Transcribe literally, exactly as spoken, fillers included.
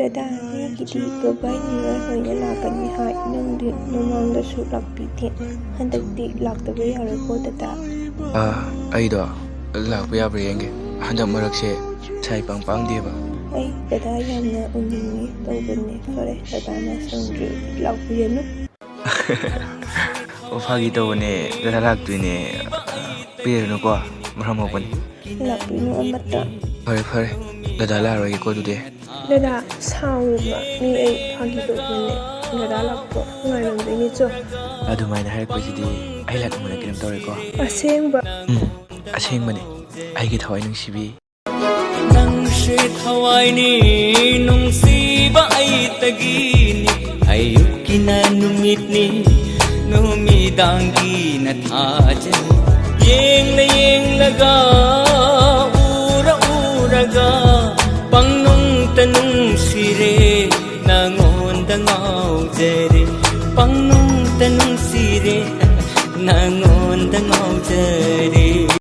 ꯗꯗꯥ, ꯃꯤꯒꯤꯗꯤ ꯕꯕꯥꯏ ꯅꯤꯔ ꯂꯣꯏꯅ ꯂꯥꯛꯀꯅꯤ ꯍꯥꯏ, ꯅꯪꯗꯤ ꯃꯃꯥꯡꯗꯁꯨ ꯂꯥꯛꯄꯤꯗꯦ꯫ ꯍꯟꯗꯛꯇꯤ ꯂꯥꯛꯇꯕ ꯌꯥꯔꯣꯏꯀꯣ ꯗꯗꯥ꯫ ꯑꯥ, ꯑꯩꯗꯣ ꯂꯥꯛꯄ ꯌꯥꯕ꯭ꯔꯥ ꯌꯦꯡꯒꯦ꯫ ꯍꯟꯗꯛ ꯃꯔꯛꯁꯦ ꯏꯁꯥ ꯏꯄꯥꯡ ꯄꯥꯡꯗꯦꯕ꯫ ꯑꯩ ꯗꯗꯥ ꯌꯥꯝꯅ ꯎꯅꯤꯡꯉꯤ ꯇꯧꯕꯅꯦ꯫ ꯐꯔꯦ, ꯗꯗꯥꯅ ꯁꯪꯗ꯭ꯔꯗꯤ ꯂꯥꯛꯄꯤꯔꯅꯨ꯫ ꯑꯣ, ꯐꯥꯒꯤ ꯇꯧꯕꯅꯦ, ꯗꯗꯥ ꯂꯥꯛꯇꯣꯏꯅꯦ꯫ ꯄꯤꯔꯅꯨꯀꯣ, ꯃꯔꯝ ꯃꯣꯛꯄꯅꯤ꯫ ꯂꯥꯛꯄꯤꯅꯨ ꯑꯃꯠꯇ꯫ ꯐꯔꯦ, ꯐꯔꯦ, ꯗꯗꯥ ꯂꯥꯛꯑꯔꯣꯏꯒꯦꯀꯣ ꯑꯗꯨꯗꯤ꯫ ꯗꯗꯥ, ꯁꯥꯎꯔꯨꯕ, ꯃꯤ ꯑꯩ ꯐꯥꯒꯤ ꯇꯧꯕꯅꯦ꯫ ꯗꯗꯥ ꯂꯥꯛꯄ ꯉꯥꯏꯔꯝꯗꯣꯏꯅꯦ ꯆꯣ꯫ ꯑꯗꯨꯃꯥꯏꯅ ꯍꯥꯏꯔꯛꯄꯁꯤꯗꯤ ꯑꯩ ꯂꯥꯛꯅꯤꯡꯕꯅ ꯀꯩꯅꯣꯝ ꯇꯧꯔꯦꯀꯣ꯫ ꯑꯁꯦꯡꯕ? ꯎꯝ, ꯑꯁꯦꯡꯕꯅꯤ꯫ ꯑꯩꯒꯤ ꯊꯋꯥꯏ ꯅꯨꯡꯁꯤꯕꯤ꯫ ꯅꯪꯁꯦ ꯊꯋꯥꯏꯅꯤ, ꯅꯨꯡꯁꯤꯕ ꯑꯩꯇꯒꯤꯅꯤ꯫ ꯑꯌꯨꯛꯀꯤꯅ ꯅꯨꯃꯤꯠꯅꯤ, ꯅꯨꯃꯤꯗꯥꯡꯒꯤꯅ ꯊꯥꯖꯅꯤ꯫ ꯌꯦꯡꯂ ꯌꯦꯡꯂꯒ, ꯎꯔ ꯎꯔꯒ, ꯄꯪꯅꯨꯡꯇ ꯅꯨꯡꯁꯤꯔꯦ, ꯅꯉꯣꯟꯗ ꯉꯥꯎꯖꯔꯦ꯫ ꯄꯪꯅꯨꯡꯇ ꯅꯨꯡꯁꯤꯔꯦ, ꯅꯉꯣꯟꯗ ꯉꯥꯎꯖꯔꯦ꯫